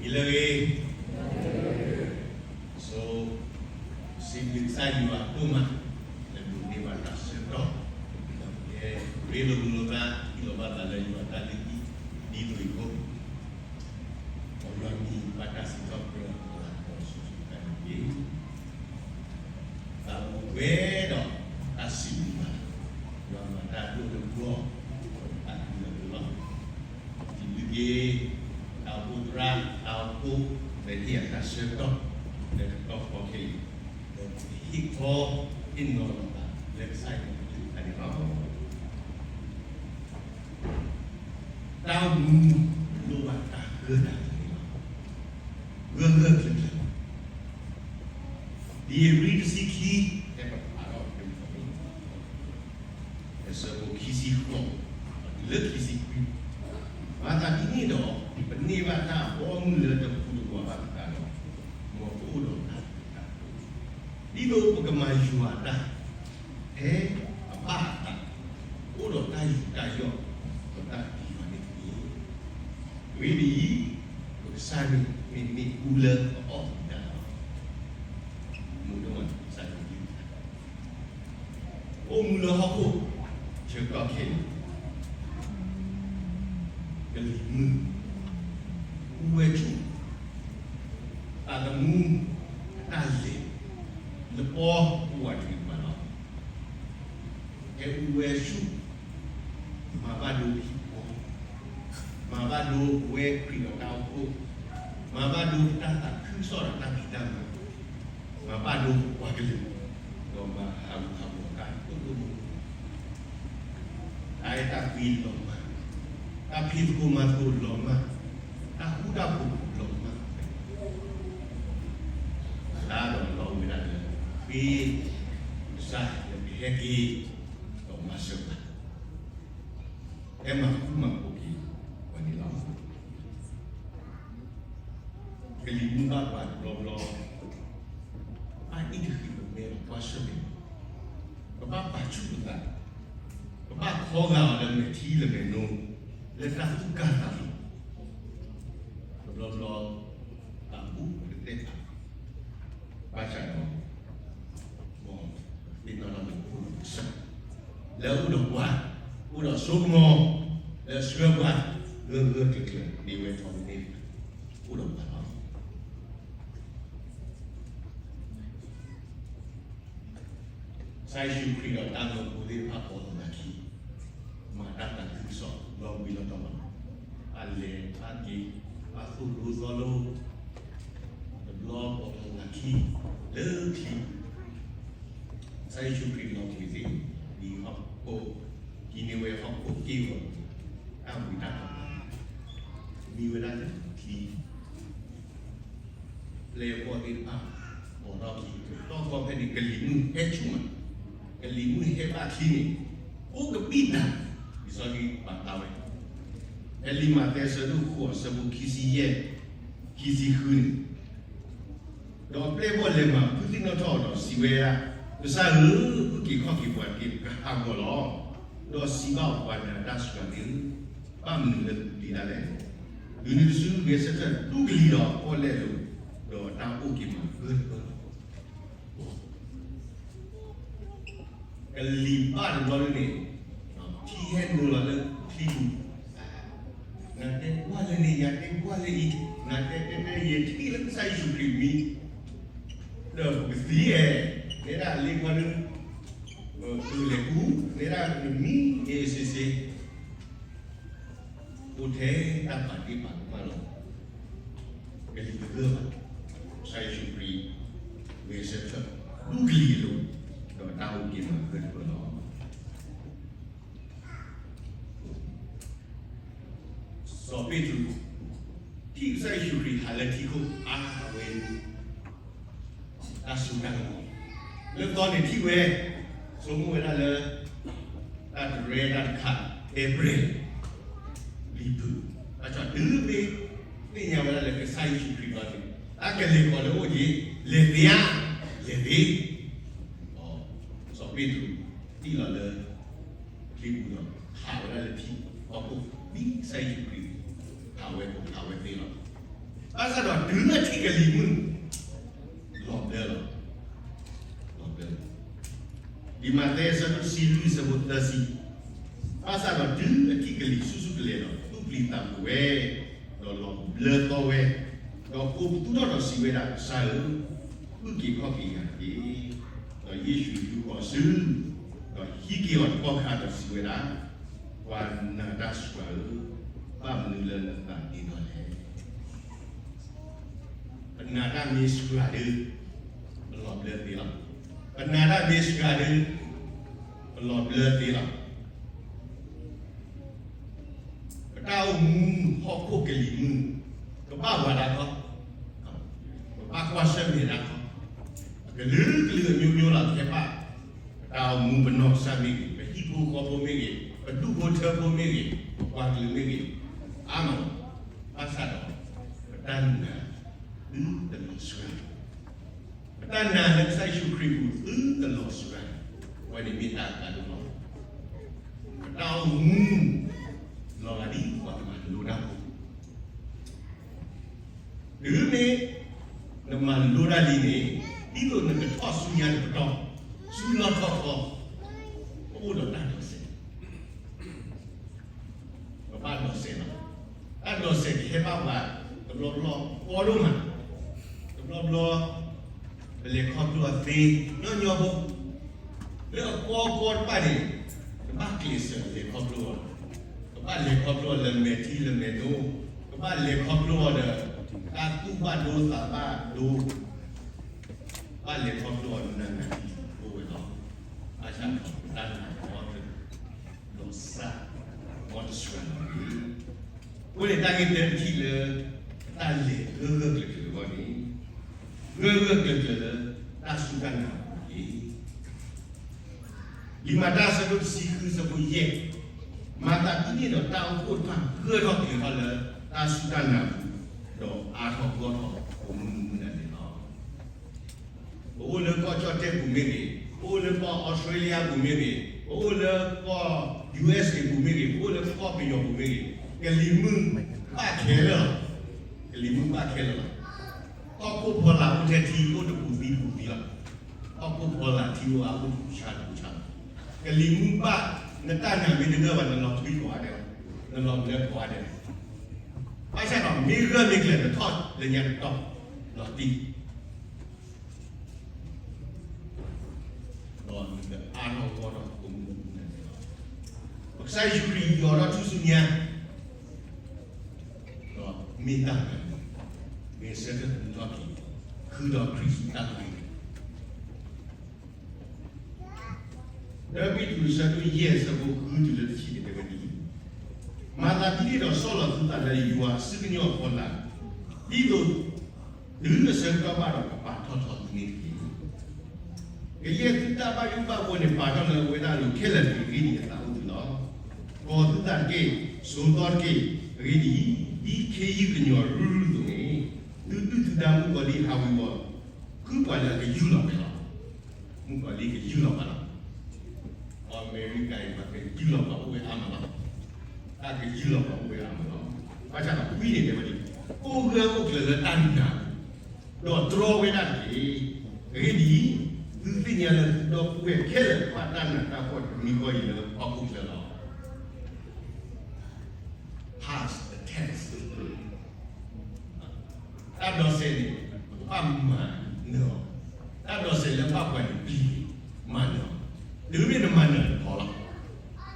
မ့ၢ်လၢဂ့ၤ, ဆိ, စံးဘျုးကစၢ်ယွၤဒိၣ်မး လၢဒိးန့ၢ်ဘၣ်တၢ်ဆၢကတီၢ်, ဒီးကဲရ့လိာ်မုာ်လိာ်သး ဟ့ၣ်လီၤဘၣ်သးလၢယွၤတၢ်လုၢ်ဟံၣ် ဒ်သိးအံၤအဃိ, ဒီးယွၤမံၤဘၣ်တၢ်စံးထီၣ်ပတြၢၤအီၤလၢစီဆှံတၢ်န့ၣ်တက့ၢ်. သးအိၣ်ဝဲဒီးတၢ်စံးဘျုးဘၣ်, ယွၤမၤတၢ်ဒိၣ်လၢပဂီၢ်, တၢ်ဒိၣ်လၢပဂီၢ်, စံးဘျုးက့ၤ တၢ်အိၣ်ဖှိၣ်သရၣ် တၢ်အိၣ်ဖှိၣ် လၢဟ့ၣ်ယၤတၢ်ဆၢကတီၢ် လၢတတီၤဃီခဲအံၤ, ဒီးဟ့ၣ်ခီဟ့ၣ်နီၤလီၤသးလၢကစၢ်ယွၤအကလုၢ်ကထါန့ၣ်လီၤ. တၢ်အိၣ်မူလိၣ်ဘၣ်တၢ်ဂၢၢ်တၢ်ကျၢၤန့ၣ်လီၤ. ဂၢၢ်ဂၢၢ်ကျၢၤကျၢၤ, ဒ်အရံတဆံခံ ဖဲပဖးထီၣ်ဖဲန့ၣ် အဆၢဖိခံဆံဃိး တုၤလၢခံဆံခွံ, မၤသးဒ်န့ၣ်ဒီး ပန့ၢ်ဘၣ်တၢ်အဘီအမုၢ်လၢတပူၤတပှၤဘၣ်အသးဒီး မ်ပကအိၣ်ဒီးတၢ် ဒ်သိးပကမၤယွၤအတၢ် ဖဲအဘၣ်အသး, အိၣ်ဒီးတၢ်ယူးတၢ်ယီၣ် ဒီးတၢ်ပျံၤယွၤန့ၣ်တက့ၢ်. အဂ့ၢ်ဒ်အံၤ, ပကစၢ်န့ၣ်မ့ၢ်မ့ၣ်အူလၢအအီၣ်တၢ်လီၤ. မုၢ်တမၤကစၢ်န့ၣ် အိၣ်မူလၢဟီၣ်ခိၣ် ဆၢကတီၢ်ခဲအံၤ ကလံၤမုၢ် အူဝဲဆူၣ် သးသမူ အတၢ်လဲၤ လပီပဝၤတဂ့ၤမးလီၤ. ဟဲအူဝဲဆူၣ် မၤဘၣ်ဒိဟံၣ်ဃီ, မၤဘၣ်ဒိဝဲခရံာ်ဒီးတၢ်အိၣ်ဖှိၣ်, မၤဘၣ်ဒိတၢ်သးခုကစီၣ်ဒီးတၢ်ဖံးတၢ်မၤ မၤဘၣ်ဒိပှၤကလုာ်, ဒီးမၤဟးဂူာ်ဟးဂီၤတၢ်ဒိၣ်ဒိၣ်မုၢ်မုၢ်, တၢ်အဲၣ်တၢ်ကွံလီၤမၢ်, တၢ်ဖံးသကိးမၤသကိးလီၤမၢ်, တၢ်ဃူတၢ်ဖိးလီၤမၢ်, တၢ်ဒီးလီၤဝဲဒၣ်လၢ ဃ့ကစၢ်လၢပဟဲက့ၤ ဒီးမၤစၢၤပှၤ ဟဲမၤဃူမၤဖိးက့ၤပှၤန့ၣ်လီၤ. ကလံၤမုၢ်ဘၣ်ပှၤတဘျီဘျီ, ဘၣ်အံၣ်တဃံးပမဲာ်ဒီးကွၢ်ဆၢၣ်မဲာ်, ပဘၣ်ပာ်ဆူၣ်ပသး, ပဘၣ်ခီဂာ်အီၤလၢမဲာ်ထံလၢမဲာ်နိ, လၢတၢ်သူၣ်ကၢ်သးလီၤ. တဘျီဘျီ, ပာ်ဘူၣ်ပတသ့ၣ်တဖၣ်, ဘၣ်ဆၣ်ဒီး မ်ပသ့ၣ်နီၣ်ထီၣ်လၢပအိၣ်ဒီးကစၢ်, လၢအအိၣ်ဒီးပှၤ, အိၣ်ဒီးစိကမီၤ, လၢအဆှၢပှၤ, ဂၢၢ်ဂၢၢ်ကျၢၤကျၢၤ န့ၢ်ဝဲထီၣ်န့ၢ် အိၣ်ဒီးပှၤလီၤ. ကစၢ်ယ့ၣ်ၡူးခရံာ်ဒီးတၢ်မၢဖိသ့ၣ်တဖၣ် ပိာ်လိာ်သးခံ, မၤတၢ်သးခုကစီၣ်လီၤဝံၤလီၤတီၤလီၤ. ဘၣ်လဲၤဘၣ်က့ၤ, ဘၣ်သိၣ်လိသီလိ, တဘျီပိာ်လိာ်သးခံ, လၢချံ, ကစၢ်ယ့ၣ်ၡူးခရံာ်လီၤဝံၤသ့, ဒ်ဟီၣ်ခိၣ်, ဒ်န့ၢ်ဝဲဟီၣ်ခိၣ်က့ၢ်ဂီၤ, တၢ်ဝံတၢ်ကပၤ, မံဝဲဒၣ်လၢချံ ပျဲၢ်အဘီၣ်သ့ၣ်တဖၣ်, ပိာ်ထီၣ်ခံ, တီၢ်ကီၢ်ဖဲန့ၣ် ကလံၤမုၢ်ဟဲဆူၣ်မး, ကလံၤမုၢ်ဟဲဘၣ်ချံန့ၣ်, အိၣ်ကပံာ်တၢ်, လံာ်စီဆှံပာ်ဖျါဝဲ, ဖဲလံာ်မးသဲအဆၢဒိၣ်ဃိးအဆၢဖိခံဆံယဲၢ်, ခံဆံဃုန့ၣ် ဒီးပျဲၢ်အဘီၣ်လဲၤမၤဖုးသ့ၣ်နီၣ်ထီၣ်အီၤဒီးစံးဝဲဒၣ်, ကစၢ်ဧၢ, အုၣ်က့ၤခီၣ်က့ၤပှၤတက့ၢ်, ပကဟးဂီၤလီၤ. ဒီးစံးဘၣ်အပှၤနာ်တၢ်စှၤသ့ၣ်ဧၢ, ဘၣ်မနုၤလၢသုပျံၤတၢ်လဲၣ်. တုၤနုၤတစုဂဲၤဆၢထၢၣ်ဒူကလံၤဒီးပီၣ်လဲၣ်လိၤ, ဒီးတၢ်အိၣ်က့ၤမးဂၢၢ်တပၢၢ်လီၤ. ကလံၤဘၣ်တဘျီန့ၣ်, ထံဟဲနုာ်လီၤလၢချံပူၤ, နတဲကွၢ်လၢန့ၣ် ယၤတဲကွၢ်လၢအံၤ, နတဲတဲတဲ ယထံၣ်လၢကစၢ်ယ့ၣ်ၡူးခရံာ်မံ, ဒီးပကသံအဲ, နဲဒၣ်လ့ကွၢ်လၢ, ပကလဲၤကူ, နဲဒၣ်နမံအ့ၣ်စ့စ့ အိၣ်ထဲတၢ်ပာ်ဒ့ၣ်ပာ်ကမၣ်လီၤ. ကလံၤတဂၢၢ်ဘၣ်, ကစၢ်ယ့ၣ်ၡူးခရံာ် ဂဲၤဆၢထၢၣ် ဒူကလံၤအလိၤ, ဒီးတၢ်အိၣ်က့ၤမးဂၢၢ်တပၢၢ်လီၤ. စီၤပ့းတရူး ထံၣ်ကစၢ်ယ့ၣ်ၡူးခရံာ်ဟးလၢထံခိၣ်အါဝဲ တၢ်စိတၢ်ကမီၤ, လၢသီန့ၣ်ထံၣ်ဝဲ, ဆိကမိၣ်ဝဲဒၣ်လၢ တၢ်တရဲတၢ်တခါ တဲပြဲၤ လံၤဖုး, ဘၣ်ဆၣ်တုၤမ့ၢ်သ့ၣ်ညါဝဲဒၣ်လၢကစၢ်ယ့ၣ်ၡူးခရံာ်ဘျီန့ၣ်, တၢ်ကလဲၤဃီၤလၢအအိၣ်က့ၤ, လဲၤသ့ဧါ, လဲၤသ့, စီၤပ့းတရူး တံၢ်လီၤလၢ ချံပူၤဒီး ဟးဝဲဒၣ်လၢထံဖီခိၣ် ဒ်ကစၢ်ယ့ၣ်ၡူးခရံာ် ဟးဝဲကိးဟးဝဲသ့လီၤ. ဘၣ်ဆၣ်ဒီးတုၤအထံၣ်ကလံၤမုၢ်, လီၤဘျၢလီၤ. လီၤဘျၢလီၤ. လံာ်မးသဲအဆၢဒိၣ်တဆံလွံၢ်အဆၢဖိသၢဆံ, ဘၣ်ဆၣ်ဒီးတုၤအထံၣ်ကလံၤဆူၣ်ဆူၣ်ကလဲာ်ဒီး သူၣ်ပျံၤသးဖုးဝဲ, ဒီးလီၤဘျၢသီဝဲ, ဒီးကိးပသူထီၣ်ဒီးစံးဝဲဒၣ်, ကစၢ်ဧၢ, အုၣ်က့ၤခီၣ်က့ၤယၤတက့ၢ်. ဒီးယ့ၣ်ၡူးဒုးဃီၤအစု, ဒီးဟံးက့ၤအီၤတကီၢ်ခါဒီးစံးဝဲဒၣ်, ပှၤနာ်တၢ်စှၤဧၢ, ဘၣ်မနုၤလၢနသးဒ့ဒီလဲၣ်. ပနာ်တၢ်မ့ၢ်စှၤဒီး, ပလီၤဘျၢသ့လီၤ. ပနာ်တၢ်မ့ၢ်စှၤဒီး, ပလီၤဘျၢသ့လီၤ. ပတၢ်အိၣ်မူဟီၣ်ခိၣ်ကလံၤမုၢ်, ကဘၣ်ပှၤဒၣ်ခီ, ပဘၣ်ကွၢ်ဆၢၣ်မဲာ်ဒၣ်ခီ, ကလုာ်ကလုာ်အမျိုးမျိုးလီၤ ကဟဲဘၣ်, ပတၢ်အိၣ်မူပနီၢ်ကစၢ်မ့ၢ်ဂ့ၤ, ပဟံၣ်ဖိဃီဖိမ့ၢ်ဂ့ၤ, ပဒူၣ်ဖိထၢဖိမ့ၢ်ဂ့ၤ, ပပှၤကလုာ်မ့ၢ်ဂ့ၤ, အါမး, ဘၣ်ဆၣ်ဒီး, ပတၢ်နာ်, သုတလီၤစှၤ ပတၢ်နာ်လၢကစၢ်ယ့ၣ်ၡူးခရံာ်အပူၤ သုတလီၤစှၤ, အဝဲန့ၣ်မ့ၢ်တၢ်အကါဒိၣ်လီၤ. ပတၢ်အိၣ်မူ, လီၤဂာ်ဒ်ပှၤမၤလိတၢ်ဖိ, တုၤမ့ၢ်, နမၤလိတၢ်လံန့ၣ်, ဒ်သိးနကထီၣ်ဆူညါတပတီၢ်, ဆူလီၢ်ထီၣ်ထီ, ပအိၣ်ဒီးတၢ်ဒိးစဲး ပဘၣ်ဒိးစဲးလီၤ. တၢ်ဒိးစဲးကဟဲဘၣ်ပှၤ, တဘျီဘျီကီဒိၣ်မး, တဘျီဘျီ, ပလဲၤခီဖျိအသ့, ညီညီဖိ, လၢအကီကီတဖၣ်န့ၣ်, ပဘၣ်ကျဲးစၢးလဲၤခီဖျိအီၤ, ပဘၣ်လဲၤခီဖျိအီၤလၢမဲာ်ထံလၢမဲာ်နိ, ပဘၣ်လဲၤခီဖျိအီၤဒီး, တၢ်သူၣ်ဘၣ်ဒိသးဘၣ်ဒိ ဘၣ်လဲၤခီဖျိအီၤနၤနၤအိၣ်ဝဲလီၤ. ဘၣ်ဆၣ်ဒီးတၢ်နာ်အီၤ, ဒီးစၢ်, အီၤတစှၤလီၤန့ၣ်, အဃိန့ၣ်တၢ်ဂ့ၢ်တၢတထံၣ်လၢ, တၢ်လဲၤဂၢၢ်ဂၢၢ်ကျၢၤကျၢၤအဂီၢ်န့ၣ်, ဂၢၢ်ဂၢၢ်ကျၢၤကျၢၤလၢ, တၢ်စူၢ်တၢ်နာ်အပူၤတက့ၢ်. လံာ်မၤတၢ်အဆၢဒိၣ်တဆံဃုအဆၢဖိယဲၢ်, မၤသးဒ်န့ၣ်ဒီးတၢ်အိၣ်ဖှိၣ်တဖၣ်ဂၢၢ်ထီၣ်ကျၢၤထီၣ်လၢတၢ်စူၢ်တၢ်နာ်အပူၤ, ဒီးအါထီၣ်ဂီၢ်ထီၣ်ကိးမုၢ်နံၤမုၢ်နၤန့ၣ်လီၤ. ပအိၣ်လၢကီၢ်ကၠီၣ်တဲၣ်ပူၤမ့ၢ်ဂ့ၤ, ပအိၣ်လၢကီၢ်အီစထြ့လယါပူၤမ့ၢ်ဂ့ၤ, ပအိၣ်လၢကီၢ် ယူအ့ၣ်စ့ၣ် ပူၤမ့ၢ်ဂ့ၤ, ပအိၣ်လၢကီၢ်ပယီၤပူၤမ့ၢ်ဂ့ၤ, ကလံၤမုၢ်ဘၣ်ခဲလၢာ်လီၤ. ကလံၤမုၢ်ဘၣ်ခဲလၢာ်လီၤ. ဟီၣ်ခိၣ်ဖီလာ်အိၣ်ထဲထံ အိၣ်တပူၤသံတပူၤသံလီၤ. ဟီၣ်ခိၣ်ဖီလာ်ထံအိၣ်အါအိၣ်တပူၤဆါတပူၤဆါလီၤ. ကလံၤမုၢ်ဘၣ်, နတၢ်နာ်မ့ၢ်တဂၢၢ်ဘၣ် နလီၤထွံကိးဂၤဒဲးလီၤ. နလီၤဘျၢကိးဂၤဒဲးလီၤ. ဘၣ်ဆၣ်ဒီးမ့ၢ်ဂၢၢ်မ့ၢ်ကျၢၤ နထီၣ်လၢညါတတီၢ်, လီၤတံၢ် ဒီးနကအါထီၣ်ဂီၢ်ထီၣ်ကိးမုၢ်နံၤမုၢ်နၤန့ၣ်လီၤ. ပကစၢ်ယ့ၣ်ၡူးခရံာ်ယီၤထီၣ်ထူၣ်စုညါ, ဒီးမ့ၢ်တၢ်မၤန့ၣ်, ဂဲၤဆၢထၢၣ်သနူထီၣ်က့ၤ, ဃုာ်ဒီးခရံာ်ဆူတၢ်သဘျ့ လၢပ့းတရူးအဆၢဒိၣ်ယဲၢ်အဆၢဖိဃုတုၤလၢတဆံန့ၣ် တဲဝဲဒ်အံၤ, မၤသးဒ်န့ၣ်ဒီးဆီၣ်လီၤသုသးလၢယွၤအစုကညီၢ်အဖီလာ်, ဒ်သိးတုၤအဆၢကတီၢ်ဘၣ်ဒီးကပာ်ထီၣ်ထီသုန့ၣ်တက့ၢ်. ကယဲၢ်သုတၢ်ဘၣ်ယိၣ်ဘၣ်ဘှီန့ၣ် ပာ်ထီၣ်လၢအဝဲဒၣ်အလိၤခဲလၢာ်တက့ၢ်. အဂ့ၢ်ဒ်အံၤ, အသးအိၣ်သုလီၤ. ကီၤသုသးတက့ၢ်, ဆိးသီတက့ၢ်. အဂ့ၢ်ဒ်အံၤ, ဒ်ခ့ယုၢ်ကညီၤရုၢ်ရုၢ်အသိးန့ၣ်, သုဒုၣ်သုဒါမုၣ်ကီၤလံၢ်ဟးဝ့ၤဝီၤ, ဃုပှၤလၢအကယူၢ်လီၤဝဲလီၤ. မုၣ်ကီၤလံၢ်ကယူၢ်လီၤပှၤလီၤ. အမဲရကၤအံၤ ပှၤကယူၢ်လီၤပှၤအိၣ်ဝဲအါမးလီၤ. တၢ်ကယူၢ်လီၤပှၤအိၣ်ဝဲအါမးလီၤ. ဘၣ်ဆၣ်ဒီးကွံန့ၣ်တဲဝဲဒ်အံၤ, အိၣ်ဂၢၢ်အိၣ်ကျၢၤလၢတၢ်နာ်, ဒီးတြီဝဲဒၣ်တက့ၢ်. အဂ့ၢ်ဒ်အံၤ, သုသ့ၣ်ညါလၢသုဒီပုၢ်ဝဲၢ်ခဲလၢာ်ဘၣ်တၢ်နးတၢ်ဖှီၣ်တမံၤဃီအံၤလၢဟီၣ်ခိၣ်ချၢလီၤ. Pass the test. တၢ်ဒိးစဲးန့ၣ်, ပဘၣ်မၤနၢၤအီၤ, တၢ်ဒိးစဲးလၢဘၣ်ပှၤန့ၣ်ပျံၤ, မၤနၢၤအီၤ, တုၤမ့ၢ်နမၤနၢၤတခီလီၤ. လၢ,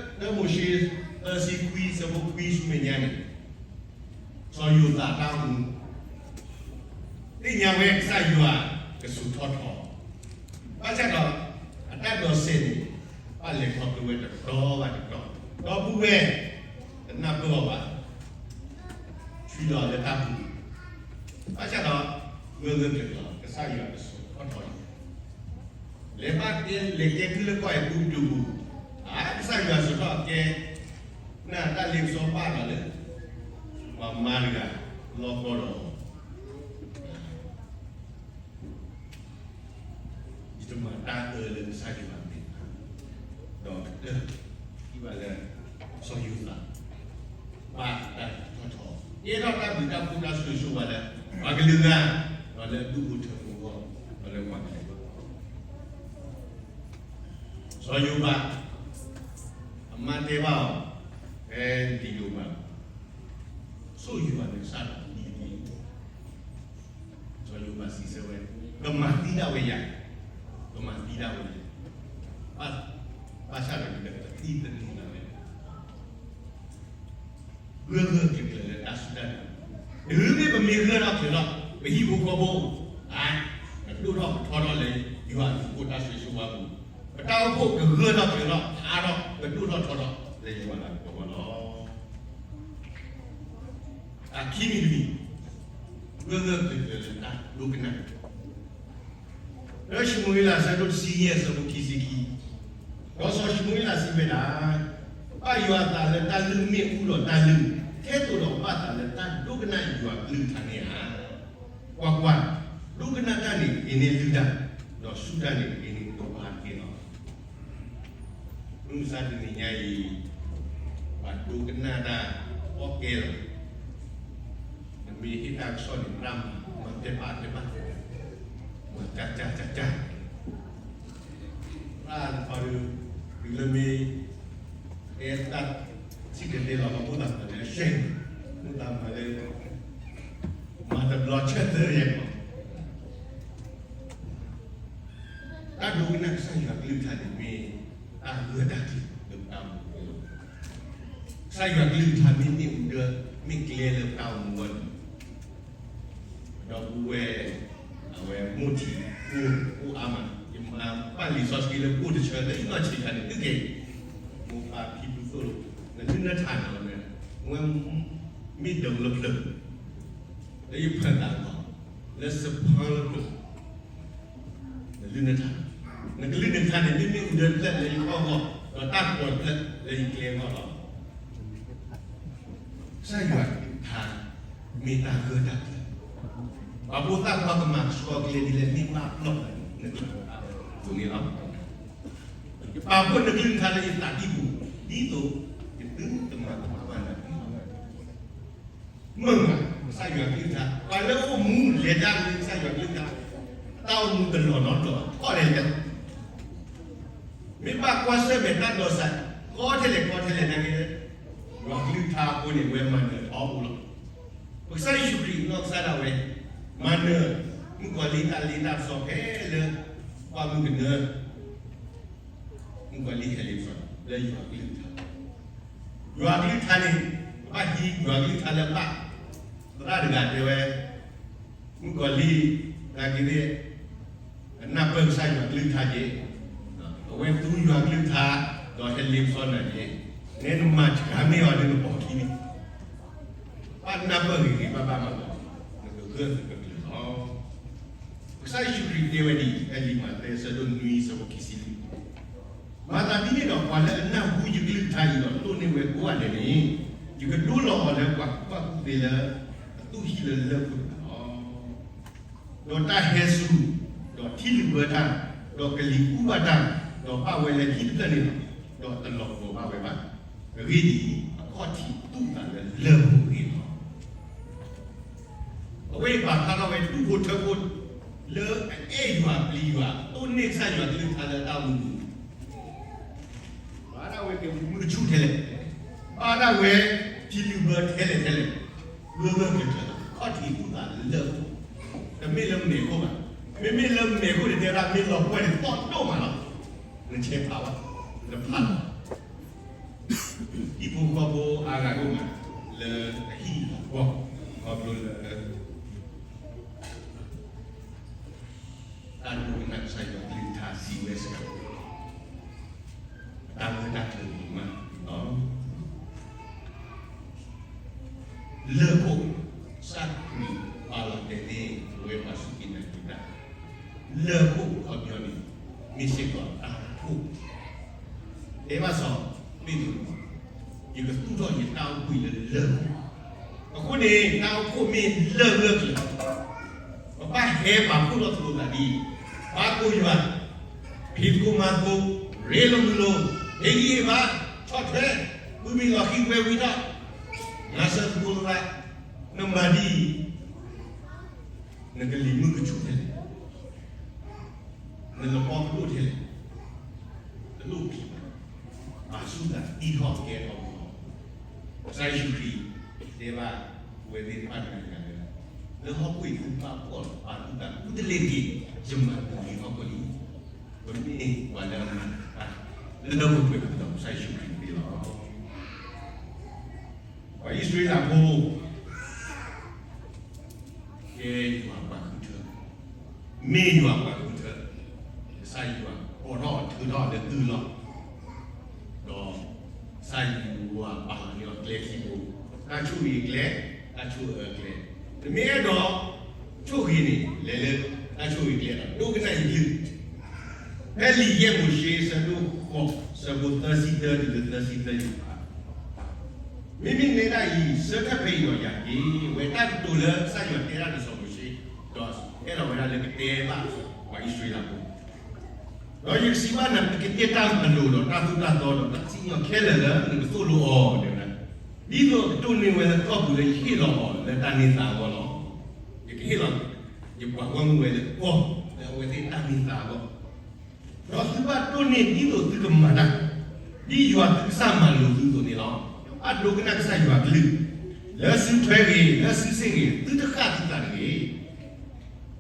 လၢမိၤၡ့သၢဆံခွံအဆၢဖိခွံဆူမဲာ်ညါန့ၣ်, စီၤယိၤသးအတၢ်အိၣ်မူ သ့ၣ်ညါဝဲကစၢ်ယွၤကဆူးထီၣ်ထီ, ဘၣ်ဆၣ်ဒီး, အတၢ်ဒိးစဲးန့ၣ်, ဘၣ်လဲၤခီဖျိဝဲတတီၤဘၣ်တတီၤ, ဒီပုၢ်ဝဲၢ်, တနၢ်ပၢၢ်အီၤဘၣ်, ဆှံလီၤလၢတၢ်ပူၤ, ဘၣ်ဆၣ်ဒီး, ဂၢၢ်ဂၢၢ်ကျၢၤကျၢၤ ကစၢ်ယွၤကဆူးထီၣ်ထီလီၤ. လဲၤဘၣ်တဲလဲၤကဲကုၢ်လၢကီၢ်အဲၤကူပတူးပူၤ, အါကစၢ်ယွၤဆူးထီၣ်ကဲ, နတၢ်လ့ပစီဘၣ်ဒီးလၢ, ပှၤမါတဂၤ, လီၤကီဒီး ယတမၤတၢ်အၢလၢကစၢ်ယွၤအမဲာ်ညါ, ဒီးကတၢၢ်, ထံၣ်ဘၣ်လၢ, စီၤယိၤသး, ဘၣ်တၢ် ကဲထီၣ်တၢ်ဘျုးတၢ်ဖှိၣ်တၢ်ဆိၣ်ဂ့ၤဆိၣ်ဝါလၢ ပှၤကလုာ်ဂၤ, ဒီးလၢဒူၣ်ဖိထၢဖိအဂီၢ်, ဒီးလၢပှၤကလုာ်အဂီၢ်. စီၤယိၤဘး အမါတဲဘၣ်အီၤ, ဖဲလံာ်ယိၤဘး, ဆိၣ်ဂ့ၤအီၤလၢကစၢ်ဒီးတနံၤအံၤ, စီၤယိၤဘးစံးဆၢဝဲ, ကမၤသံဒၣ်ဝဲယၤ, ကမၤသံဒၣ်ဝဲယၤ, ဘၣ်, ဘၣ်ဆၣ်ဒီးယကသံတန့ၢ်လၢၤဝဲ ဂၢၢ်ဂၢၢ်ကျၢၤကျၢၤလၢတၢ်စူၢ်တၢ်နာ်, တုၤမ့ၢ်ပမ့ၢ်ဂၢၢ်ထီၣ်ကျၢၤထီၣ်, ပဟံၣ်ဖိဃီဖိ, အါ, ကဒိၣ်ထီၣ်ကထီထီၣ်လၢယွၤအဘျုးအဖှိၣ်တၢ်ဆိၣ်ဂ့ၤဆိၣ်ဝါပူၤ, ပတၢ်အိၣ်ဖှိၣ်ကဂၢၢ်ထီၣ်ကျၢၤထီၣ်အါထီၣ်, ကဒိၣ်ထီၣ်ထီထီၣ်လၢယွၤအဘျုးအဖှိၣ်လီၤ. အခံမံၤတမံၤ, ဂၢၢ်ဂၢၢ်ကျၢၤကျၢၤလၢတၢ်ဒိကနၣ် လၢၡမူၤအ့လးအဆၢဒိၣ်တဆံယဲၢ်အဆၢဖိခံဆံခံ, ဒီးစီၤၡမူၤအ့လးစံးဝဲဒၣ်, ဘၣ်ယွၤအသးလၢတၢ်လုၢ်မ့ၣ်အူဒီးတၢ်လုၢ်, ထဲသိးဒီးဘၣ်သးလၢတၢ်ဒိကနၣ်ယွၤအကလုၢ်ကထါန့ၣ်ဧါ. ကွၢ်ကွၢ်, ဒိကနၣ်တၢ်န့ၣ်ကက့ၤန့ၢ်လုၢ်တၢ်, ဒီးစူၢ်တၢ်န့ၣ်ကက့ၤန့ၢ်တိာ်ပာ်တက့ၢ်လီၤ. မုၢ်မဆါတနံၤညါအံၤ, ပှၤဒိကနၣ်တၢ်အီၣ်ကဲလီၤ. နမ့ၢ်ဟ့ၣ်တၢ်ကစီၣ်န့ၣ် တၢ်မၤမၤဖဲဘၣ်ဖဲဘၣ်, မၤကၢ်ကၢ်ကၢ်ကၢ်, တၢ်တခီဒုး, တုၤလၢမ့ၢ် တဲတၢ်စံၣ်တဲၤတဲလီၤ မၤဘူၣ်သးမၤလၢအရှဲ, ဘူၣ်သးမၤလၢ မၤတဘျီဆၢသၢယဲၢ်ကီး တၢ်ဒိကနၣ်ကစၢ်ယွၤကလုၢ်ကထါန့ၣ်မ့ၢ် တၢ်ဂၢၢ်တၢ်ကျၢၤလၢပတၢ်အိၣ်မူအဂီၢ်, ကစၢ်ယွၤကလုၢ်ကထါမ့ၢ်မ့ၣ်အူဒၢ, မ့ၢ်ကျဲလၢပတၢ်အိၣ်မူအဂီၢ်န့ၣ်, ဒီပုၢ်ဝဲၢ်, အဝဲမိၢ်ထံး, အိၣ်အါမး, ယမၤဘၣ်လံာ်စီဆှံလၢအိၣ်တဆၢလၢယနီၢ်ဆံးခါန့ၣ် သုက့ၤ, မိၢ်ပၢ်ဖံဖုသိၣ်လိ, နလုၢ်နထးန့ၣ်လီၤ, ဝဲမ့ၢ်ဒိးလၢဖျၢၣ်, လၢယဖၢၣ်သးလီၤ, လၢစဖၢလၢဖျၢၣ် နလုၢ်နထး, နကလုၢ်နထါန့ၣ် မ့ၢ်မ့ၣ်အူဒၢဖျၢၣ်လၢယခီၣ်ဂီၢ်, ဒီးတၢ်ကွီၢ်ဖျၢၣ်လၢယကျဲအဂီၢ်လီၤ. ကစၢ်ယွၤကလုၢ်ကထါ မ့ၢ်တၢ်ဂၢၢ်တၢ်ကျၢၤ, ပှၤဖိသၣ်ခွါကမၤကဆှီကျဲဒ်လဲၣ်မ့ၢ်ဘၣ်ပျီၢ်နကလုၢ်ကထါန့ၣ်လီၤ. ယပာ်ဖှိၣ်နကလုၢ်ကထါလၢယသးကံၢ်ပူၤ, ဒ်သိးယသုတမၤကမၣ်ဘၣ်နၤန့ၣ်လီၤ. မုၢ်မး ကစၢ်ယွၤကလုၢ်ကထါ, ပှၤလၢအအိၣ်မူလဲၤတၢ်လၢကစၢ်ယွၤကလုၢ်ကထါ, တၢ်အိၣ်မူတလီၤနီတဘျီဘၣ်, ထီၣ်လဲၤလဲၤ, မ့ၢ်ဘၣ်ကွၢ်ဆၢၣ်မဲာ်တၢ်ဒိးစး, ကီထဲလဲၣ်ကီထဲလဲၣ်နာ်က့, ယွၤကလုၢ်ကထါအဃိန့ၣ် ဝဲမၤနၢၤထီဘိလီၤ. ပကစၢ်ယ့ၣ်ၡူးခရံာ်နီၢ်ကစၢ်ဒၣ်ဝဲ, မၤနၢၤ, မုၣ်ကီၤလံၢ်တၢ်လ့တၢ်ပစီခဲလၢာ်, ပှၤမုၢ်ကနၢ, မုၣ်ကီၤလံၢ်ဟဲလ့ပစီ, လၢယွၤကလုၢ်ကထါ ယွၤကလုၢ်ကထါန့ၣ်, ဘၣ်ဟံးယွၤကလုၢ်ကထါလၢဘၣ်, သရၣ်တဂၤတဲဝဲ, မုၣ်ကီၤလံၢ်, နာ်က့သ့ၣ်, အနၢ်ပၢၢ်ကစၢ်ယွၤကလုၢ်ကထါက့ၤ, အဝဲသူယွၤကလုၢ်ကထါ, ဒီးဟဲလ့ပစီနၤက့ၤ, နဲနမၤတဂၤမ့ၢ်အီၤဒ်နပိာ်ခံန့ၣ် ဘၣ်နၢ်ပၢၢ်ဂ့ၤဂ့ၤဘၣ်ဘၣ်မးလီၤ, နကဂၢၢ်သကကျၢၤလီၤ. ကစၢ်ယ့ၣ်ၡူးခရံာ်တဲဝဲဒ်အံၤ, ဖဲလံာ်မးသဲအဆၢဒိၣ်နွံအဆၢဖိခံဆံလွံၢ်, မၤသးဒ်န့ၣ်ဒီး ပှၤလၢအနၢ်ဟူယကလုၢ်ကထါအံၤဒီးတိၢ်န့ၢ်ဝဲကိးဂၤဒဲးန့ၣ်, ယကဒိလီၤအီၤလၢပှၤကူၣ်ဘၣ်ကူၣ်သ့လၢအသူၣ်ဟံၣ်လၢလၢၢ်ခိၣ်တဂၤလီၤ. ဒီးတၢ်ဟဲစူၤ, ဒီးထံလုာ်ဘၢတၢ်, ဒီးကလံၤအူဘၣ်တၢ်, ဒီးဘၣ်ဝဲလၢဟံၣ်တဖျၢၣ်န့ၣ်လီၤ. ဒီးတလီၤပှီၢ်ဘၣ်ဝဲဘၣ်. အဂ့ၢ်ဒ်အံၤ, အခီၣ်ထံးသူၣ်သးလၢလၢၢ်ခိၣ်အဂ့ၢ်လီၤ. အဝဲအံၤပာ်ဖျါထီၣ်ဝဲဒူၣ်ဖိထၢဖိ လၢအအဲၣ်ယွၤပျံၤယွၤ တိၢ်န့ၢ်ကစၢ်ယွၤကလုၢ်ကထါလၢတၢ်အိၣ်မူပူၤ ဘၣ်ဒၣ်ဝဲကမူၤကဆူၣ်ထဲလဲၣ်, ဘၣ်ဒၣ်ဝဲထံလုာ်ဘၢထဲလဲၣ်ထဲလဲၣ်, ဂၢၢ်ဂၢၢ်ကျၢၤကျၢၤ ခီၣ်ထံးသူၣ်သးလၢလၢၢ်ခိၣ်, တမ့ၢ်လၢမဲာ်ခိၣ်ဘၣ်. မ့မ့ၢ်လၢမဲာ်ခိၣ်န့ၣ် တဲဝဲဒၣ်မ့ၢ်လီၤပှီၢ်န့ၣ် သီၣ်ဒိၣ်မးလီၤ. နဆဲးဖးဝဲ, နဖးလီၤ. ဟံၣ်ဖိဃီဖိအါဂၤဒိၣ်မး လၢအဟံၣ်လီၤပှီၢ် ခီဖျိလၢ တၢ်ဒိကနၣ်ကစၢ်ယွၤကလုၢ်ကထါစံးဝဲစ့ၢ်ကီး, တၢ်ဂၢၢ်တၢ်ကျၢၤန့ၣ်မးလီၤ. လၢၢ်ခိၣ်, ကစၢ်ခရံာ်ပာ်လီၤတဲာ်န့ၢ် ပဝဲပှၤစူၢ်က့ၤနာ်က့ၤတၢ်, လၢၢ်ခိၣ်အခီပညီန့ၣ် မ့ၢ်စ့ၢ်ကီးတၢ်အိၣ်ဖှိၣ် တဲဘၣ်စီၤပ့းတရူး, ယကသူၣ်ထီၣ်ယတၢ်အိၣ်ဘှံးလၢလၢၢ်ခိၣ်. အဃိန့ၣ် တၢ်အိၣ်ဖှိၣ်မ့ၢ်လၢၢ်ဂၢၢ်ကျၢၤ, ပဘၣ်ဟဲပာ်ဖှိၣ်ထီၣ်သကိးသးဒ်အံၤ, ဘါသကိးယွၤ, ဖံးသကိးမၤသကိး, ရ့လိာ်မုာ်လိာ်, ဟ့ၣ်ဂံၢ်ဟ့ၣ်ဘါ, ဆီၣ်ထွဲ, ဃုမံၤလီၤဃံၤကွဲဝံၤထီၣ်, မၤစၢၤသကိးလိာ်သး, နမၤဒ်အံၤ, နကလံၤမုၢ်ကဆူၣ်ထဲလဲၣ်, နလပီကဒိၣ်ထဲလဲၣ်, တလိၣ်ပျံၤဘၣ်, ပာ်ဆူၣ်သးသံထီၣ်ကဲထီၣ်လီၤ. ကစၢ်ယ့ၣ်ၡူးခရံာ်တဲဘၣ်အဝဲသ့ၣ်တဖၣ်တဂၤလၢ, လၢဟီၣ်ခိၣ်အံၤသုဘၣ်ပှီၢ်လီၤ, ပာ်ဆူၣ်သးဃုတလ့ၤက့ၤ, ယမၤတၢ်လၢဟီၣ်ခိၣ်လံ, ပမ့ၢ်ပှၤလၢအမၤတၢ်, လၢလၢပှဲၤပှဲၤပဒီးကစၢ်ယ့ၣ်ၡူးခရံာ်သ့လီၤ. ပှၤအံၣ်စရ့လးဖိ ကဲယွၤပှၤဃုထၢ, မ့ၢ်ယွၤပှၤဃုထၢ, ကစၢ်ယွၤကိးထီၣ်အီၤထုးထီၣ်အီၤလၢသုလီၢ်, ဒီးကစၢ်ယွၤပာ်လီၤန့ၢ်အီၤကျဲခံဘိ, တၢ်ဆိၣ်ဂ့ၤအကျဲ, တၢ်ဆိၣ်အၢအကျဲ, နမ့ၢ်အဲၣ်ဒိးဆိၣ်ဂ့ၤန့ၣ် လဲၤလၢတၢ်ဆိၣ်ဂ့ၤကျဲဒီးဒိကနၣ်ယကလုၢ်, ဖဲလံာ်ယဲၢ်မိၤၡ့အဆၢဒိၣ်ဃိး အဆၢဖိသၢဆံတၢတုၤလၢသၢဆံသၢယဖး မ့မ့ၢ်နဲဒၣ်အံၤ ဆၢထၢၣ်ဖဲအံၤဒီးယၤတက့ၢ်, အဝဲတၢ်ကတိၤလၢကစၢ်ယွၤတဲဒၣ်ဒီးစီၤမိၤၡ့, ဒီးအဲၣ်ဒိးဝဲဒၣ်လၢကတဲဘၣ်ပှၤအံၣ်စရ့လးဖိ, ဒီးယကစံးဘၣ်နၤ နကကဲတၢ်မၤလိာ်ဒီးတၢ်သူၣ်တၢ်သီဒီးတၢ်စံၣ်ညီၣ်ခဲလၢာ်လၢနကသိၣ်လိအီၤတဲဝဲဒၣ်, ဒ်သိးကတိၢ်န့ၢ်ဝဲလၢကီၢ်ပူၤလၢယဟ့ၣ်လီၤအီၤလၢတၢ်န့ၢ်သါအဂီၢ်လီၤ. ယကဟ့ၣ်လီၤ ယပှၤဂီၢ်မုၢ်ဝဲလၢကီၢ် လၢအဝဲသ့ၣ်တၢ်န့ၢ်သါအဂီၢ် ဒီးသုဘၣ်ဒိးန့ၢ်ဒ်သိးသုကမၤတၢ်, ဒ်ယွၤသုကစၢ်မၤလိာ်သုအသိးန့ၣ်လီၤ. ဘၣ်ဒိကနၣ်ကစၢ်ယွၤကလုၢ်, လၢစုထွဲဂ့ၤ, လၢစုစ့ၣ်ဂ့ၤ, သုတဃၣ်သုသးတဂ့ၤ.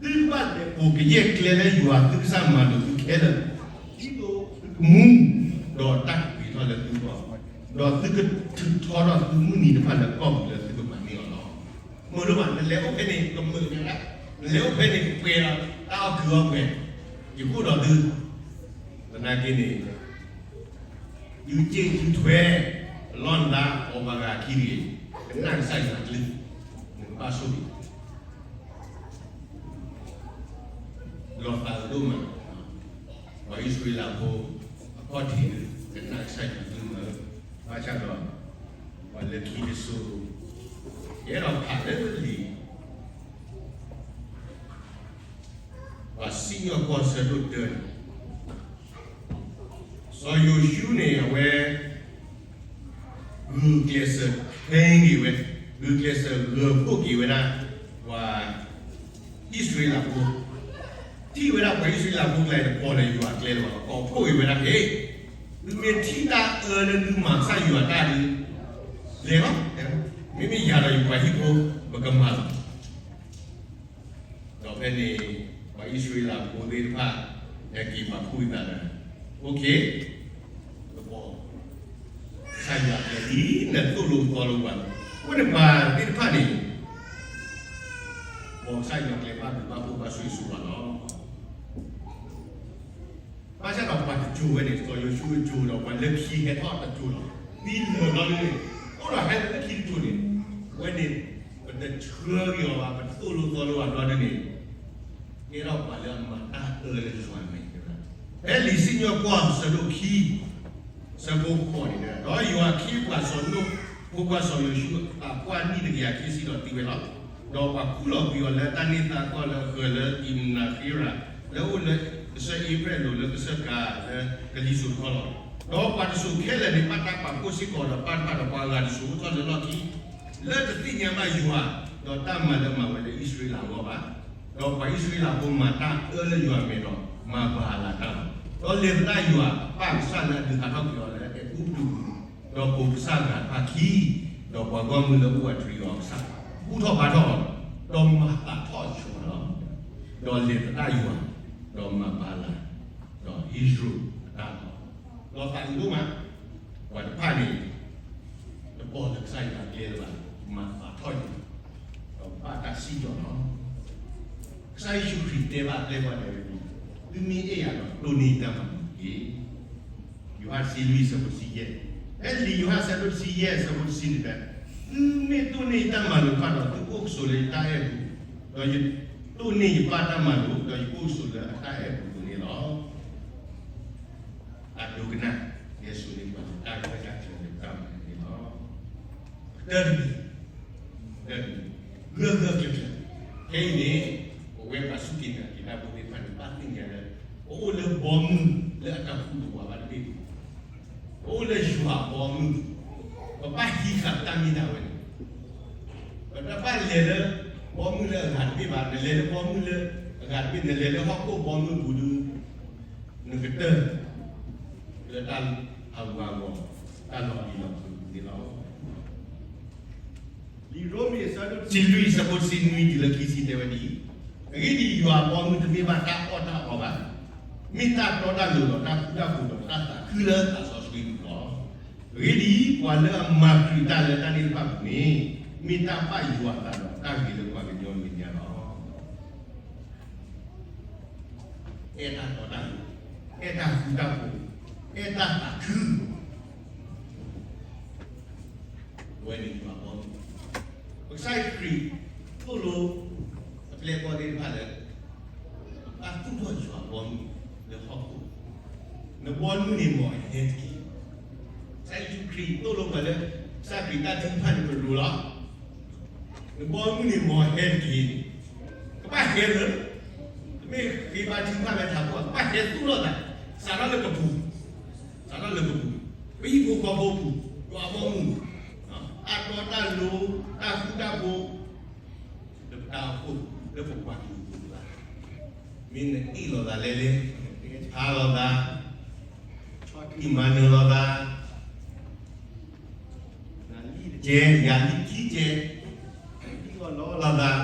သုဘၣ်လဲၤပိာ်ကယဲၢ်ကျဲလၢယွၤသုကစၢ်မၤလိာ်သုခဲလၢာ်, ဒ်သိးသုကမူ, ဒီးတၢ်ကပှ့ၤထီၣ်လၢသုဂီၢ်, ဒီးသုကထုးထီထီၣ်သုမုၢ်နံၤတဖၣ်လၢကီၢ်ပူၤလၢသုကမၤန့ၢ်အီၤလီၤ. မုာ်ဒိၣ်မး နလဲၤအိၣ်ဖဲန့ၣ် ကမုာ်နၤ, နလဲၤအိၣ်ဖဲန့ၣ် ကပှဲၤဒီးတၢ်အီၣ်ကုၢ်အီပှဲၤ, ယကိၣ်ဒီးသု, သနာ်က့န့ၣ် ယုၢ်က့ၢ်ယုၢ်ထွဲ, အလီၢ်နသး အီၣ်ဘၣ်ဂၤခံတဂ့ၤ, ကနၣ်ကစၢ်ယွၤကလုၢ်, နကဘၣ်ဆိၣ်ဂ့ၤ လီၤသးအုးဒိၣ်မး, ပှၤအံၣ်စရ့လးဖိ အခီၣ်ထံး ကနၣ်ကစၢ်ယွၤကလုၢ်မး, ဘၣ်ဆၣ်ဒီး ပှၤလၢခံတစိၤ ယအဲၣ်ဒိးဖးလၢလံာ် ပှၤစံၣ်ညီၣ်ကွီၢ်ဆၢဒိၣ်တၢန့ၣ် စီၤယိၤၡူန့ၣ် အဝဲ ဂုာ်ကျဲးစၢး train က့ၤဝဲ, ဂုာ်ကျဲးစၢးဂၢၤဖှိၣ်က့ၤဝဲဒၣ် ပှၤအံၣ်စရ့လးဖိ, ထံၣ်ဝဲဒၣ်ပှၤအံၣ်စရ့လးဖိကျါအံၤ တကိးလၢယွၤကျဲလၢၤဘၣ်, ကိးဖှိၣ်က့ၤဝဲဒၣ်, ဟ့ၣ်, သုမ့ၢ်ထံၣ်တၢ်အၢလၢသုမၤကစၢ်ယွၤတၢ်ဒီး လဲၤလီၤ, မ့မ့ၢ်ယၤဒီးယပှၤဟံၣ်ဖိ ပကမၤလီၤ. ဒီးဖဲန့ၣ် ပှၤအံၣ်စရ့လးဖိသ့ၣ်တဖၣ် ဟဲက့ၤပာ်ဖှိၣ်သးဒီး OK, ကဘီ ကစၢ်ယွၤကျဲဒ်နသိၣ်လိသီလိပှၤ, အဃိန့ၣ်ပှၤသ့ၣ်တဖၣ်န့ၣ် ဘီကစၢ်ယွၤကျဲဘၣ်ဘျုးဘၣ်ဖှိၣ်ဘၣ်ဆိၣ်ဂ့ၤဆိၣ်ဝါလီၤ. ဘၣ်ဆၣ်ဒီးပှၤတစိၤဝဲန့ၣ် စီၤယိၤၡူအစိၤဒီး ပှၤလၢခံဟဲထီၣ်တစိၤလီၤ. သံလၢာ်ဘျီဒ်န့ၣ်, အိၣ်ဒီးဟဲလၢခံတစိၤန့ၣ်, အဝဲန့ၣ် ပတဆှၢက့ၤအီၤဘၣ်, ပတသိၣ်လိသီလိအီၤဘျီဒ်န့ၣ်, ကဲထီၣ်ပှၤလၢအမၤတၢ်အၢလၢယွၤမဲာ်တဲဝဲဒၣ်. ဖဲလံာ်စံၣ်ညီၣ်ကွီၢ်အဆၢဒိၣ်ခံ အဆၢဖိဃိးန့ၣ်, ဒီးယွၤခ့ပှၤစီၤနိၣ်, ဖိခွါစီၤယိၤၡူအသးပှၢ်နံၣ်တကယၤခံဆံဒီးသံဝဲလီၤ. ဒီးပှၤခူၣ်လီၤကွံာ်အီၤလၢတၢ်န့ၢ်သါကီၢ်လၢအဃၢၤလၢတံမနၤဃ့ရၤ, လၢအအိၣ်လၢကစၢၢ်အ့ဖရဲၣ်အလိၤ လၢကစၢၢ်ကၤလၢကလံၤစိးတခီလီၤ. ဒီးပှၤတစိၤခဲလၢာ်န့ၣ် ဘၣ်တၢ်ပာ်ဖှိၣ်စ့ၢ်ကီးဒီးပၢ်တဖၣ်ဒီးပှၤအဂၤတစိၤအိၣ်ထီၣ်လၢလီၢ်ခံ လၢတသ့ၣ်ညါဘၣ်ယွၤ, ဒီးတၢ်မၤလၢအမၤဝဲလၢအံၣ်စရ့လးအဂီၢ်ဘၣ်. ဒီးပှၤအံၣ်စရ့လးဖိမၤတၢ်အၢလၢယွၤမဲာ်ဒီး မၤဘၤအၤလးတၢ်လီၤ. ဒီးလဲၤသဒၣ်ယွၤအပၢ်ကစၢ်လၢအဒုးဟးထီၣ်ကွံာ်အီၤလၢအဲၤကူပတူးပူၤ, ဒီးပိာ်ကစၢ်ဂၤတဖၣ်ခံ, ဒီးပှၤဂီၢ်မုၢ်လၢအအိၣ်အတြံၤအီၤကစၢ်, ဘူၣ်ထီၣ်ဘါထီၣ်အီၤ, ဒီးမၤသးထီၣ်ဆှၢအီၤလီၤ. ဒီးလဲၤသဒၣ်ယွၤ, ဒီးမၤဘၤအၤလး, ဒီးဟံးရိၤအတၢ်လီၤ. လီၤသးအုးဒိၣ်မး, ပှၤတဖၣ်န့ၣ် တပိာ်လၢကစၢ်ယွၤကျဲလၢၤဘၣ်, မၤသးထီၣ်ယွၤ, ဒီးဘၣ်တၢ်စံၣ်ညီၣ်လီၤ. ကစၢ်ယ့ၣ်ၡူးခရံာ်တဲဘၣ်အပျဲၢ်အဘီၣ်န့ၣ်, သုမ့ၢ်အဲၣ်ယၤဒီး တိၢ်န့ၢ်ယတၢ်မၤလိာ်တက့ၢ်. ယိၤဟၣ်တဆံလွံၢ်အဆၢဖိတဆံယဲၢ်, ဖဲလံာ်ယိၤဟၣ်အဆၢဒိၣ်တဆံယဲၢ်အဆၢဖိတဆံန့ၣ်, သုမ့ၢ်တိၢ်န့ၢ်ယတၢ်မၤလိာ်တဖၣ်ဒီး သုကအိၣ်ကဆိးလၢယတၢ်အဲၣ်ပူၤ, ဒီးယတိၢ်န့ၢ်ယပၢ်တၢ်မၤလိာ်, ဒီးယကအိၣ်ကဆိးလၢအတၢ်အဲၣ်ပူၤအသိးန့ၣ်လီၤ. အဒိကနၣ်, ယဲၢ်ဆိန့ၢ်ပှၤလၢတၢ်ဂၢၢ်တၢ်ကျၢၤလၢတၢ်မၤန့ၣ်လီၤ. တၢတမံၤ, တၢတမံၤ, ဂၢၢ်ဂၢၢ်ကျၢၤကျၢၤ, ခဲအံၤန့ၣ် ပဝဲပှၤစူၢ်က့ၤနာ်က့ၤတၢ်ဖိသ့ၣ်တဖၣ်န့ၣ် ဘၣ်သ့ၣ်ညါလၢ ပအိၣ်လၢဘီမုၢ်လၢအတၢ်ဖှူတဝးဘၣ်တဘ့ၣ်ပူၤ, ပအိၣ်လၢယွၤအဘီအမုၢ်ပူၤ, ပဘၣ်ဟံးဃာ်တၢ်မ့ၢ်တၢ်ဝဲန့ၣ် ပတဘၣ်လဲၤလၢဘီမုၢ်လၢအဂၤတဘ့ၣ်ဘၣ်, နလဲၤလၢဘီမုၢ်လၢအဂၤတဘ့ၣ်, နလဲၤလၢဟီၣ်ခိၣ်ဘီမုၢ်ပူၤဒုး နကတၢၢ်လၢတၢ်ဟးဂူာ်ဟးဂီၤ, တၢ်လီၤဘံလီၤဖုးန့ၣ်လီၤ. လံာ်ရိမ့ၤအဆၢဒိၣ်တဆံလွံၢ် အဆၢဖိတဆံနွံတုၤလၢခံဆံတဲဝဲဒ်အံၤ, အဂ့ၢ်ဒ်အံၤ, ယွၤအဘီမုၢ်တမ့ၢ်ဘၣ်တၢ်အီၣ်တၢ်အီဘၣ်, မ့ၢ်တၢ်တီတၢ်လိၤဒီးတၢ်ဃူတၢ်ဖိးဒီးတၢ်သးခုလၢသးစီဆှံအပူၤလီၤ. အဂ့ၢ်ဒ်အံၤ, ပှၤလၢအမၤခရံာ်တၢ်လၢတၢ်န့ၣ်တဖၣ်အပူၤန့ၣ်, မ့ၢ်တၢ်ဘၣ်ယွၤအသးဒီးတၢ်ဂ့ၤလၢပှၤကညီမဲာ်ညါလီၤ. အဲၣ်တၢ်တီတၢ်လိၤ, အဲၣ်တၢ်ဃူတၢ်ဖိး, အဲၣ်တၢ်သးခု, အဝဲန့ၣ်ယွၤအဘီမုၢ်, ပကစၢ်ခရံာ်သိၣ်လိအပျဲၢ်အဘီၣ်သ့ၣ်တဖၣ်လၢ ဘၣ်သူၣ်ထီၣ်ယွၤအဘီမုၢ်လၢဟီၣ်ခိၣ်, နဘီမုၢ်န့ၣ်မ်အဟဲတက့ၢ်. ကစၢ်ယ့ၣ်ၡူးခရံာ်သိၣ်လိပှၤလၢ ကစၢ်ခရံာ်တၢ်ထုကဖၣ်န့ၣ်ပရိၤလီၤ. နဘီမုၢ်န့ၣ်မ်အဟဲတက့ၢ်. ကဘၣ်ဟဲလၢ, တမ့ၢ်ဃ့ဘါထုကဖၣ်လၢထးခိၣ်, ကဘၣ်ဟဲသူၣ်ထီၣ်သး, စးထီၣ်လၢပပူၤ, စးထီၣ်လၢပပူၤ, ပဟံၣ်ဖိဃီဖိပူၤ, ယွၤအဘီမုၢ်, တၢ်တီတၢ်လိၤ, တၢ်ဃူတၢ်ဖိး, လၢပတၢ်အိၣ်ဖှိၣ်, လၢပပှၤကလုာ်အပူၤ, မ့ၢ်နအ့ၣ်လိာ်သးလဲၣ်လဲၣ်, နကဆါလိာ်သး, ဆီၣ်တံၢ်မၤနၢၤလိာ်သး, နၤလံတကဲ, ယၤလံခံကဲ, ဒ်အီၣ်လီၤလိာ်သး,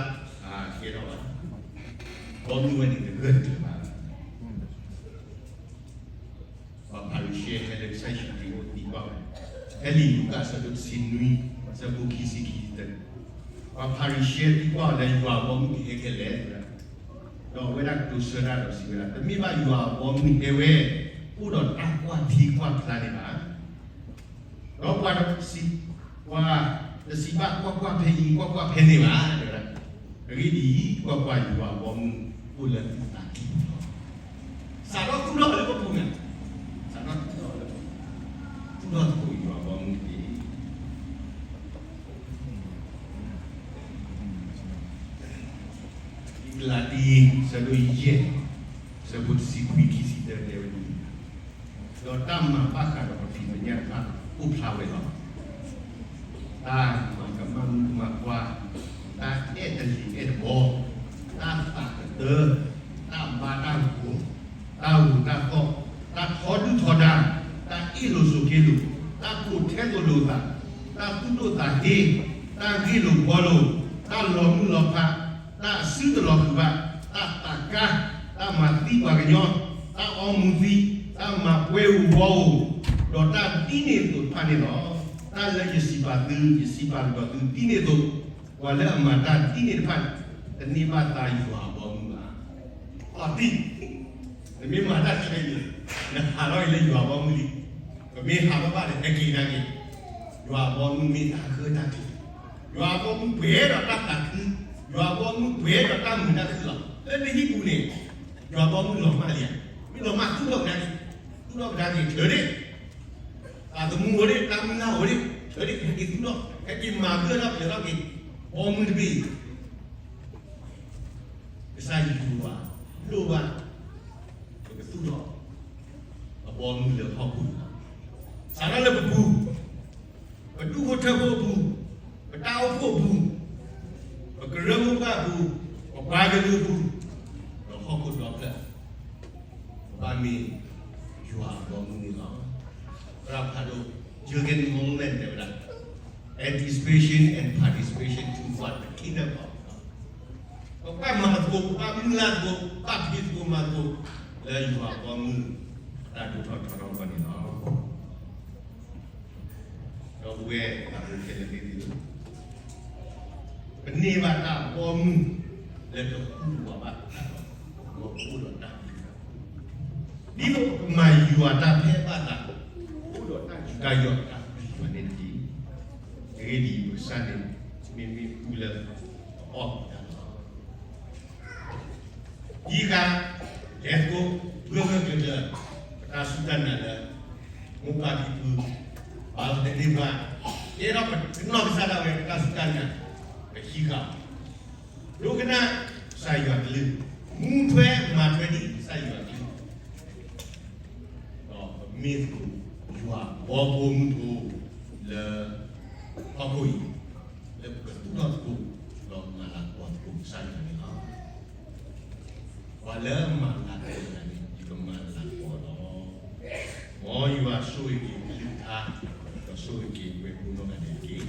ကဲထီၣ်ဘၣ်, ဘီမုၢ်ဝဲန့ၣ်တဂၢၢ်တကျၢၤဘၣ်. ပှၤဖၤရံၤၡဲဟဲလၢကစၢ်ယ့ၣ်ၡူးခရံာ်အအိၣ်သံကွၢ်ဝဲ, ဖဲလံာ်လူၤကၣ်အဆၢဒိၣ်တဆံနွံ, အဆၢဖိခံဆံခံဆံတၢ, ပှၤဖၤရံၤၡဲသံကွၢ်အီၤလၢ ယွၤအဘီမုၢ်ကဟဲခဲလၢာ်, ဒီးအဝဲဒၣ်ကတိၤဆၢတၢ်ဒီးစံးဝဲဒၣ်, တမ့ၢ်ဘၣ်ယွၤအဘီမုၢ်ဟဲဝဲ, အိၣ်ဒီးတၢ်ကွၢ်ထံကွၢ်ဖျါန့ၣ်ဘၣ်. ဒီးပှၤတစံး, ပှၤတစံးဘၣ်ကွၢ်ကွၢ်ဖဲအံၤ, ကွၢ်ကွၢ်ဖဲန့ၣ်ဘၣ်, တဲဝဲဒၣ်, အဂ့ၢ်ဒ်အံၤ, ကွၢ်ကွၢ်, ယွၤအဘီမုၢ်အိၣ်လၢသုသးကံၢ်ပူၤလီၤ. စးထီၣ်သူၣ်ထီၣ်လၢပပူၤန့ၣ်, စးထီၣ်သူၣ်ထီၣ်လၢပပူၤ, သူၣ်ထီၣ်သကိးယွၤအဘီမုၢ်တက့ၢ်. လံာ်ကလၤတံ အဆၢဒိၣ်ယဲၢ်, အဆၢဖိတဆံခွံ ခံဆံတၢ တဲဝဲဒ်အံၤ, ဒီးတၢ်မၤဘၣ်ဃးဒီးပဖံးပညၣ်တဖၣ်အိၣ်ဖျါဝဲလီၤ. တၢ်မၤကမၣ်မုၣ်ကမၣ်ခွါ, တၢ်အဲၣ်တလံၤအဲၣ်တဘီ, တၢ်သးကတၢၢ်, တၢ်ဘါတၢ်ဂီၤ, တၢ်ဂူာ်တၢ်သီၣ်, တၢ်ထီဒုၣ်ထီဒါ, တၢ်အ့ၣ်လိာ်ဆိးက့လိာ်, တၢ်ကိးထဲသိးလိာ်သး, တၢ်သူၣ်ဒိၣ်သးဟ့, တၢ်ဂ့ၢ်လိာ်ဘှီလိာ်, တၢ်လီၤမုၢ်လီၤဖး, တၢ်အစုတလီၤဃုာ်ဘၣ်, တၢ်သးကါ, တၢ်မၤသံပှၤကညီ, တၢ်အီမူၤသံ, တၢ်မၤပှဲၤဧိၤဘှီဧိၤ, ဒီးတၢ်ဒ်န့ၣ်အသိးတဖၣ်န့ၣ်လီၤ. တၢ်လၢယစံးဘၣ်သု, ယစံးဘၣ်ကဒီးသုဒ်န့ၣ်အသိး, ပှၤလၢအမၤတၢ်ဒ်န့ၣ်တဖၣ်န့ၣ်, တန့ၢ်ဘၣ်သါယွၤအဘီမုၢ်ဘၣ်. အီၣ်တံၢ်, နမ့ၢ်မၤတၢ်ခဲအံၤန့ၣ်, နဟးထီၣ်က့ၤလၢယွၤအဘီမုၢ်လံ. ပမ့ၢ်ဟးထီၣ်ဘၣ်ဒီး ဟဲက့ၤကဒါက့ၤ, ယွၤအဘီမုၢ်မ့ၢ်တၢ်ဂၢၢ်တၢ်ကျၢၤ, ယွၤအဘီမုၢ်ပှဲၤဒီးတၢ်သးခု, ယွၤအဘီမုၢ်ပှဲၤဒီးတၢ်မုာ်တၢ်ခုလီၤ. လၢနဟံၣ်ပူၤန့ၣ်, ယွၤအဘီမုၢ်လီၤမၢ်လံဧါ, မ့ၢ်လီၤမၢ်သူၣ်ထီၣ်ကဒါက့ၤ, သူၣ်ထီၣ်ကဒါက့ၤ ထုးဒ့ၣ် သးသမူအိၣ်ဒ့ၣ်, တၢ်မုၢ်လၢ်အိၣ်ဒ့ၣ်, ထုးဒ့ၣ် ဟဲက့ၤသူၣ်ထီၣ်, ဟဲက့ၤမၤဂၢၢ်ထီၣ်ကျၢၤထီၣ်က့ၤ, ဘီမုၢ်တဘ့ၣ်အံၤ, ကစၢ်ယွၤလိၣ်ဘၣ်, ပကသူၣ်ထီၣ် အဘီမုၢ်လၢဟီၣ်ခိၣ်လီၤ. စးထီၣ်လၢပပူၤ, ပဒူၣ်ဖိထၢဖိအပူၤ, ပတၢ်အိၣ်ဖှိၣ်အပူၤ, ပကရၢမိၢ်ပှၢ်အပူၤ, ပပှၤကလုာ်အပူၤ, ဒီးဟီၣ်ခိၣ်ဒီဖျၢၣ်, ပဘၣ်မ့ၢ်ယွၤအဘီမုၢ်န့ၣ်လီၤ. သရၣ်ဖးဒိၣ် Jürgen Moltmann တဲဝဲဒၣ်, anticipation and participation toward the kingdom of God. ပဘၣ်မၤသကိး, ပဘၣ်မုၢ်လၢ်သကိး, ပဘၣ်ဖံးသကိးမၤသကိး လၢယွၤအဘီမုၢ် တၢ်ဒိၣ်ထီၣ်ထီထီၣ်အဂီၢ်န့ၣ်လီၤ. ဒီပုၢ်ဝဲၢ်သးဖိခဲလၢာ်သ့ၣ်ဧၢ, ပန့ၢ်ဘၣ်တၢ်အဘီအမုၢ်လၢတဟူးတဝးဘၣ်အသးဒီး ပကအိၣ်ဒီးတၢ်ဘျုးတၢ်ဖှိၣ်, ဒ်သိးပကမၤယွၤတၢ်ဖဲအဘၣ်သး, အိၣ်ဒီးတၢ်ယူးတၢ်ယီၣ်တၢ်ပျံၤယွၤန့ၣ်တက့ၢ်. အဂ့ၢ်ဒ်အံၤ, ပကစၢ်န့ၣ် မ့မ့ၢ်ဖုလၢအအီၣ်တၢ်လီၤ. ဒ်ဃး လဲၤသကိး ဂၢၢ်ဂၢၢ်ကျၢၤကျၢၤ ပတၢ်စူၢ်တၢ်နာ်လၢ မိၢ်ပၢ်ဖံဖု ဘၣ်သ့ၣ်သ့ၣ်တဖၣ် ကဲထီၣ်ပနီၢ်ကစၢ်ဒၣ်ဝဲ ပတၢ်စူၢ်တၢ်နာ် ပဟံးဃာ်အီၤ, ဒိကနၣ်ကစၢ်ယွၤကလုၢ်, မူထွဲမၤထွဲဒ်ကစၢ်ယွၤကလုၢ် ဒီးပမ့ၢ်သကိး ယွၤဘီဖိမုၢ်ဖိလၢ ဟီၣ်ခိၣ်အံၤ လၢပကသူၣ်ထီၣ်သကိး စၢ်န့ၣ်လီၤ. ပှၤလၢအမၤလၤကပီၤယၤန့ၣ် ယကမၤလၤကပီၤလီၤ. မ်ယွၤဆိၣ်ဂ့ၤက့ၤအကလုၢ်ကထါ, ဒီးဆိၣ်ဂ့ၤက့ၤဝဲၤကျိၤနီၢ်ဂၤဒဲးတက့ၢ်.